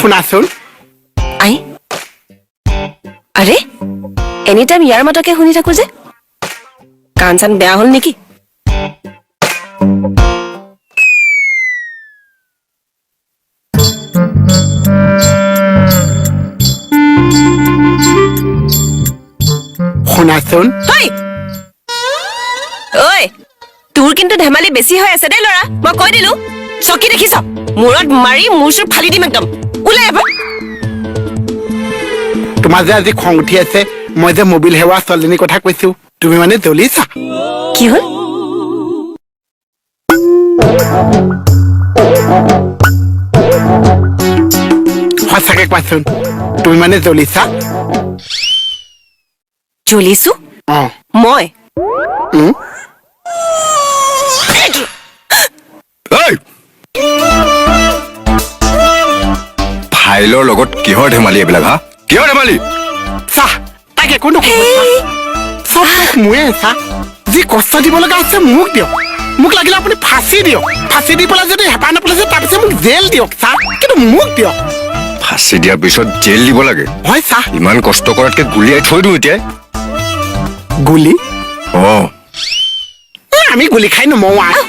শুনাচোন। I, আৰে any time ইয়াৰ মাতকে শুনি থাকো যে, কাণ চান বেয়া হ'ল নেকি? শুনাচোন। ঐ, তোৰ কিন্তু ধেমালি বেছি হৈ আছে দেই ল'ৰা, মই কৈ দিলো। চকী দেখিছ, মূৰত মাৰি মূৰ চুৰ ফালি দিম একদম। ওলাই আহ। তোমাৰ যে আজি খং উঠি আছে, মই যে মবিল সেৱা ছোৱালীজনীৰ কথা কৈছো, তুমি মানে জ্বলিছা। কি হ'ল? সঁচাকে কোৱাচোন, তুমি মানে জ্বলিছা? জ্বলিছো? অ। মই? ফাইলৰ লগত কিহৰ ধেমালি এইবিলাক, হা? কিহৰ ধেমালি? চাহ, তাক একো নক'ব। চব দোষ মোৰে। চা, যি কষ্ট দিব লগা আছে মোক দিয়ক। মোক লাগিলে আপুনি ফাঁচি দিয়ক। ফাঁচি দি পেলাই যদি হেঁপাহ নপলাইছে, তাৰপিছত মোক জেল দিয়ক চা, কিন্তু মোক দিয়ক। ফাঁচি দিয়াৰ পিছত জেল দিব লাগে? হয় চা। ইমান কষ্ট কৰাতকে গুলিয়াই থৈ দিওঁ এতিয়া। গুলি? অ। আমি গুলি খাই নমৰো আৰু।